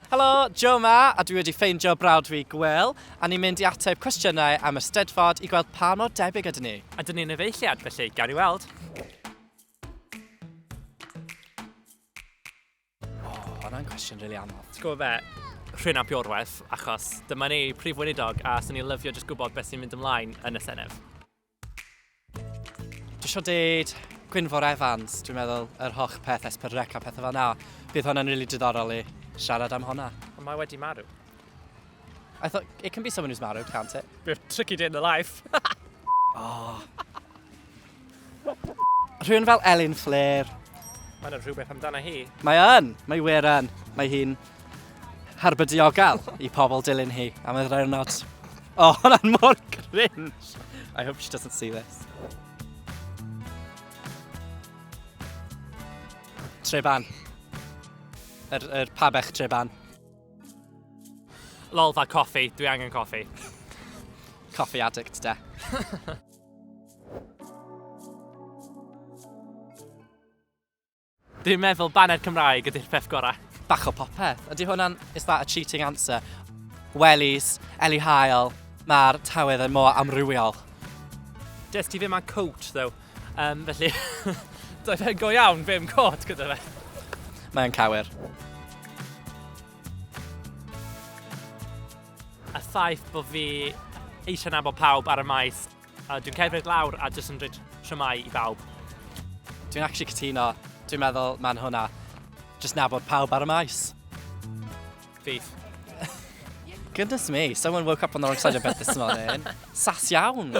Helo, Joe 'ma, a dwi wedi ffeindio brawd fi, Gwil, a ni'n mynd i ateb cwestiynau am y Steddfod i gweld pa mor debyg ydyn ni. A dyn ni'n efeilliad, felly gawn ni weld. O, hwnna'n cwestiwn rili anodd. Ti'n gwybod be? Rhun ap Iorwerth, achos dyma ni, prif weinidog, a swn i'n lyfio jyst gwybod beth sy'n mynd ymlaen yn y Senedd. Dwi eisiau deud Gwynfor Evans, dwi'n meddwl, yr holl peth S4C a pethau fel 'na. Bydd hwnna'n rili diddorol i siarad am hwnna. Ond mae wedi marw. I thought it can be someone who's marw, can't it? Bit of tricky day in the life. Oh. Rhywun fel Elin Fflur. Mae yna rhywbeth amdano hi. Mae yn, mae wir yn. Mae hi'n harbwr diogel i pobl dilyn hi am y ddiwrnod. Oh, hwnna'n mor cringe. I hope she doesn't see this. Treban. Yr, yr pabell Treban. Lolfa coffi, dwi angen coffi. Coffee addict, de. Dwi'n meddwl baned Cymraeg ydy'r peth gorau. Bach o popeth. Ydy hwnna'n... Is that a cheating answer? Wellies, Eli Hael, mae'r tywydd yn mor amrywiol. Des ti ddim â coat, though. Felly, doedd e'n go iawn ddim cot gyda fe. Mae'n cywir. Y ffaith bod fi eisiau nabod pawb ar y maes. A dwi'n cerdded lawr a jyst yn dweud shwmae i bawb. Dwi'n actually cytuno. Dwi'n meddwl mae'n hwnna. Just nabod pawb ar y maes. Beef. Goodness me, someone woke up on the wrong side of bed this morning. Sass iawn.